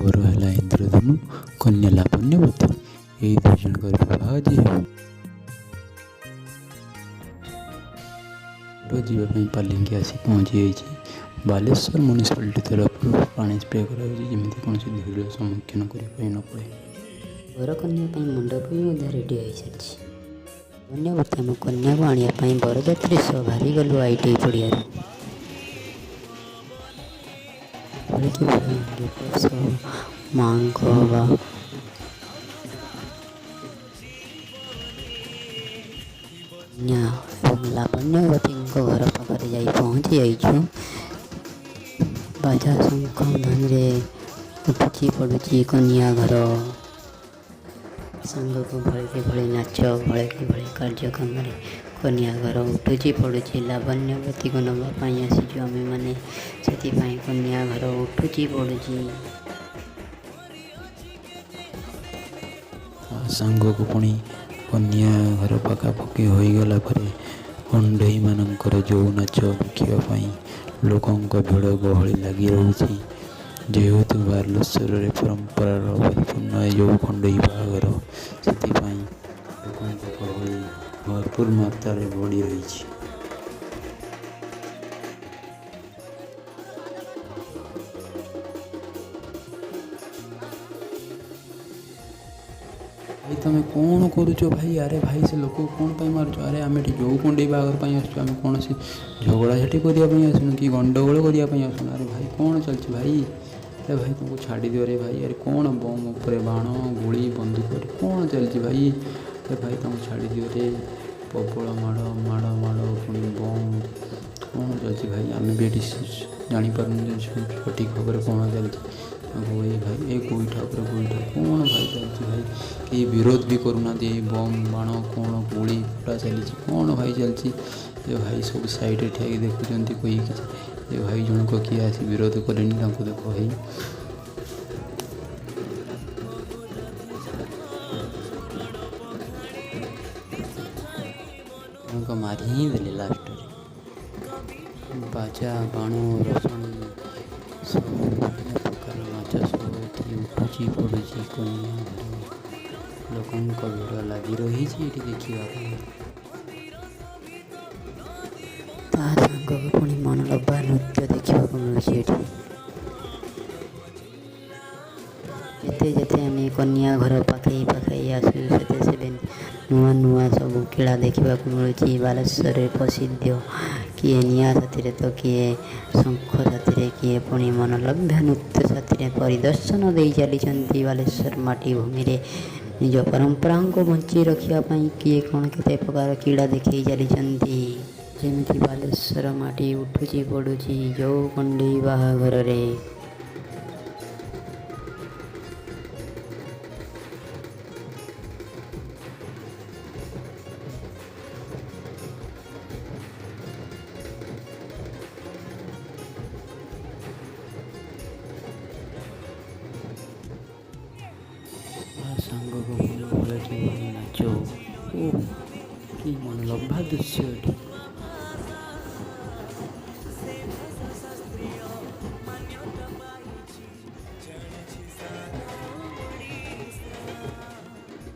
ବର ହେଲା ଇନ୍ଦ୍ରଧନୁ, କନ୍ୟା ଲାବଣ୍ୟବତୀ। ଏଇ ଦୁଇ ଜଣଙ୍କର ବିବାହ ଆଜି ହେବ। ଯିବା ପାଇଁ ପାଲିଙ୍କି ଆସି ପହଞ୍ଚି ଯାଇଛି। ବାଲେଶ୍ୱର ମ୍ୟୁନିସିପାଲିଟି ତରଫରୁ ପାଣି ସ୍ପ୍ରେ କରାଯାଉଛି, ଯେମିତି କୌଣସି ଧୂଳିର ସମ୍ମୁଖୀନ କରିବା ପାଇଁ ନ ପଡ଼େ। ବରକନ୍ୟା ପାଇଁ ମଣ୍ଡପ ବି ମଧ୍ୟ ରେଡ଼ି ହୋଇସାରିଛି। ଲାବଣ୍ୟବତୀ ଆମ କନ୍ୟାକୁ ଆଣିବା ପାଇଁ ବରଯାତ୍ରୀ ସହ ବାହାରିଗଲୁ ITI ପଡ଼ିଆରୁ। ଭଳିକି ଭଳି ଗେଟଅପ୍ ସହ ମାଙ୍କ ବା କନ୍ୟା ଏବଂ ଲାବଣ୍ୟବତୀଙ୍କ ଘର ପାଖରେ ଯାଇ ପହଞ୍ଚି ଯାଇଛୁ। ବାଜା ଶଙ୍ଖ ଧ୍ୱନିରେ ଉଠୁଛି ପଡ଼ୁଛି କନ୍ୟା ଘର। ସାଙ୍ଗକୁ ଭଳିକି ଭଳି ନାଚ, ଭଳିକି ଭଳି କାର୍ଯ୍ୟକ୍ରମରେ କନ୍ୟା ଘର ଉଠୁଛି ପଡ଼ୁଛି। ଲାବଣ୍ୟବତୀକୁ ନେବା ପାଇଁ ଆସିଛୁ ଆମେମାନେ, ସେଥିପାଇଁ କନ୍ୟା ଘର ଉଠୁଛି ପଡ଼ୁଛି। ସାଙ୍ଗକୁ ପୁଣି କନ୍ୟା ଘର ପାଖାପାଖି ହୋଇଗଲା ପରେ କଣ୍ଢେଇମାନଙ୍କର ଯେଉଁ ନାଚ ଦେଖିବା ପାଇଁ ଲୋକଙ୍କ ଭିଡ଼ ଗହଳି ଲାଗି ରହୁଛି। ଯେହେତୁ ବାଲେଶ୍ୱରରେ ପରମ୍ପରାର ପରିପୂର୍ଣ୍ଣ ଏ ଯେଉଁ କଣ୍ଢେଇ ବାହାଘର, ସେଥିପାଇଁ ଲୋକଙ୍କ ଗହଳି ଭରପୁର ମାତ୍ରାରେ ବଢ଼ି ରହିଛି। ଭାଇ, ତମେ କ'ଣ କରୁଛ ଭାଇ? ଆରେ ଭାଇ, ସେ ଲୋକକୁ କ'ଣ ପାଇଁ ମାରୁଛ? ଆରେ ଆମେ ଏଠି ଯେଉଁ କଣ୍ଢେଇ ବାହାଘର ପାଇଁ ଆସିଛୁ, ଆମେ କୌଣସି ଝଗଡ଼ା ଝାଟି କରିବା ପାଇଁ ଆସୁନୁ କି ଗଣ୍ଡଗୋଳ କରିବା ପାଇଁ ଆସୁନୁ। ଆରେ ଭାଇ, କ'ଣ ଚାଲିଛି ଭାଇ? ଆରେ ଭାଇ, ତାଙ୍କୁ ଛାଡ଼ିଦିଅ ରେ ଭାଇ। ଆରେ କ'ଣ ବମ୍ ଉପରେ ବାଣ, ଗୁଳି, ବନ୍ଧୁକ, ଏଠି କ'ଣ ଚାଲିଛି ଭାଇ? ଆରେ ଭାଇ, ତାଙ୍କୁ ଛାଡ଼ିଦିଅ ରେ। ପ୍ରବଳ ମାଡ଼ ମାଡ଼ ମାଡ଼, ପୁଣି ବମ୍, କ'ଣ ଚାଲିଛି ଭାଇ? ଆମେ ବି ଏଠି ଜାଣିପାରୁନୁ ଯେ ସଠିକ୍ ଭାବରେ କ'ଣ ଚାଲିଛି। ତାଙ୍କୁ ଏଇ ଭାଇ, ଏ ଗୋଇଠା ଉପରେ ଗୋଇଠା, କ'ଣ ଭାଇ ଚାଲିଛି ଭାଇ? କେହି ବିରୋଧ ବି କରୁନାହାନ୍ତି। ଏଇ ବମ୍ ବାଣ କ'ଣ ଗୁଳି ଫୁଟା ଚାଲିଛି, କ'ଣ ଭାଇ ଚାଲିଛି? ଏ ଭାଇ ସବୁ ସାଇଡ଼ରେ ଠିଆ ହେଇକି ଦେଖୁଛନ୍ତି କେହି କିଛି। ଏ ଭାଇ ଜଣକ କିଏ ଆସି ବିରୋଧ କଲେନି ତାଙ୍କୁ, ଦେଖ ଭାଇ। ଜଣକ ମାରି ହିଁ ଦେଲେ ଲାଷ୍ଟରେ। ବାଜା, ବାଣ, ରୋଷଣୀ ସବୁ ବିଭିନ୍ନ ପ୍ରକାର ନାଚ ସବୁ ଏଠି ଉଠୁଛି ପଡ଼ୁଛି। କନ୍ୟା ଘର ଲୋକଙ୍କ ଭିଡ଼ ଲାଗି ରହିଛି ଏଠି ଦେଖିବା ପାଇଁ। ତା ସାଙ୍ଗକୁ ପୁଣି ମନଲୋଭା ନୃତ୍ୟ ଦେଖିବାକୁ ମିଳୁଛି ଏଠି। ଯେତେ ଯେତେ ଆମେ କନ୍ୟା ଘର ପାଖେଇ ପାଖେଇ ଆସୁ, ସେତେ ସେତେ ନୂଆ ନୂଆ ସବୁ କ୍ରୀଡ଼ା ଦେଖିବାକୁ ମିଳୁଛି। ବାଲେଶ୍ୱରରେ ପ୍ରସିଦ୍ଧ କିଏ ନିଆଁ ସାଥିରେ ତ କିଏ ଶଙ୍ଖ ସାଥିରେ, କିଏ ପୁଣି ମନଲୋଭ୍ୟ ନୃତ୍ୟ ସାଥିରେ ପରିଦର୍ଶନ ଦେଇ ଚାଲିଛନ୍ତି। ବାଲେଶ୍ୱର ମାଟି ଭୂମିରେ ନିଜ ପରମ୍ପରାଙ୍କୁ ବଞ୍ଚେଇ ରଖିବା ପାଇଁ କିଏ କ'ଣ କେତେ ପ୍ରକାର କ୍ରୀଡ଼ା ଦେଖେଇ ଚାଲିଛନ୍ତି। ଯେମିତି ବାଲେଶ୍ୱର ମାଟି ଉଠୁଛି ପଡ଼ୁଛି ଯୋଉ କଣ୍ଢେଇ ବାହାଘରରେ। ତା ସାଙ୍ଗକୁ ପୁଣି ଭଳିକି ଭଳି ନାଚ, ଓ କି ମନଲୋଭା ଦୃଶ୍ୟ ଏଠି।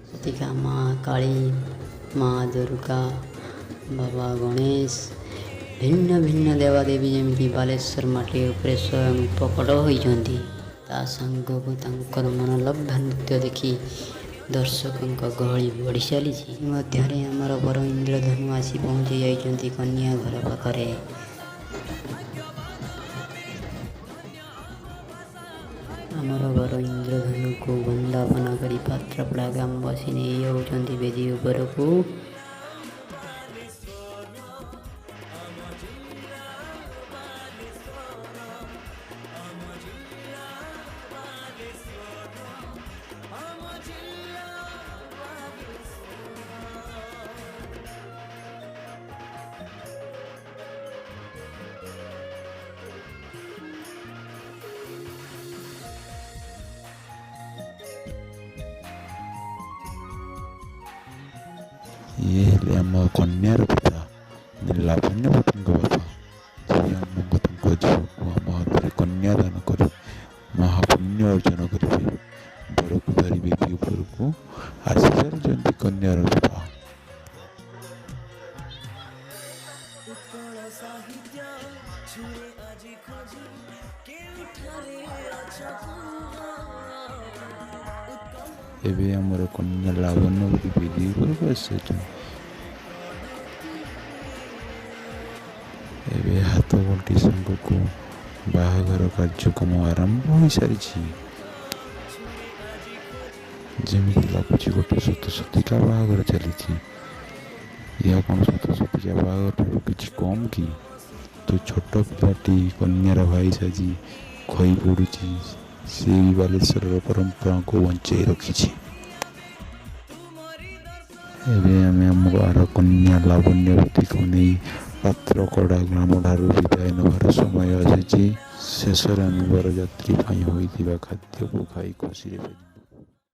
ସେଠିକା ମା କାଳୀ, ମା ଦୁର୍ଗା, ବାବା ଗଣେଶ, ଭିନ୍ନ ଭିନ୍ନ ଦେବାଦେବୀ ଯେମିତି ବାଲେଶ୍ୱର ମାଟି ଉପରେ ସ୍ୱୟଂ ପ୍ରକଟ ହୋଇଛନ୍ତି। ତା ସାଙ୍ଗକୁ ତାଙ୍କର ମନଲୋଭା ନୃତ୍ୟ ଦେଖି ଦର୍ଶକଙ୍କ ଗହଳି ବଢ଼ି ଚାଲିଛି। ମଧ୍ୟରେ ଆମର ବର ଇନ୍ଦ୍ରଧନୁ ଆସି ପହଞ୍ଚି ଯାଇଛନ୍ତି କନ୍ୟା ଘର ପାଖରେ। ଆମର ବର ଇନ୍ଦ୍ରଧନୁକୁ ବନ୍ଦାପନା କରି ପାତ୍ରପଡ଼ା ଗ୍ରାମବାସୀ ନେଇଯାଉଛନ୍ତି ବେଦୀ ଉପରକୁ। ଇଏ ହେଲେ ଆମ କନ୍ୟାର ପିତା, ଲାବଣ୍ୟବତୀଙ୍କ ବାପା। ସେ ଆମକୁ ତାଙ୍କ ଝିଅକୁ ଆମ ହାତରେ କନ୍ୟାଦାନ କରି ମହାପୁଣ୍ୟ ଅର୍ଜନ କରି ଏବେ ଆମର କନ୍ୟା ଲାବଣ୍ୟବତୀ ବେଦି ଉପରକୁ ଆସିସାରିଛନ୍ତି। ଏବେ ହାତ ଗଣ୍ଠି ସାଙ୍ଗକୁ ବାହାଘର କାର୍ଯ୍ୟକ୍ରମ ଆରମ୍ଭ ହୋଇସାରିଛି। ଯେମିତି ଲାଗୁଛି ଗୋଟେ ସତ ସତିକା ବାହାଘର ଚାଲିଛି। ଏହା କ'ଣ ସତ ସତିକା ବାହାଘର ଠାରୁ କିଛି କମ୍ କି? ତ ଛୋଟ ପିଲାଟି କନ୍ୟାର ଭାଇ ସାଜି ଖଇ ପଡ଼ୁଛି, ସେ ବି ବାଲେଶ୍ୱରର ପରମ୍ପରାକୁ ବଞ୍ଚେଇ ରଖିଛି। ଏବେ ଆମେ ଆମ ଆର କନ୍ୟା ଲାବଣ୍ୟବତୀକୁ ନେଇ ପାତ୍ରକଡ଼ା ଗ୍ରାମଠାରୁ ବିଦାୟ ନେବାର ସମୟ ଆସିଛି। ଶେଷରେ ଆମେ ବରଯାତ୍ରୀ ପାଇଁ ହୋଇଥିବା ଖାଦ୍ୟକୁ ଖାଇ ଖୁସିରେ ଫେରିଲୁ।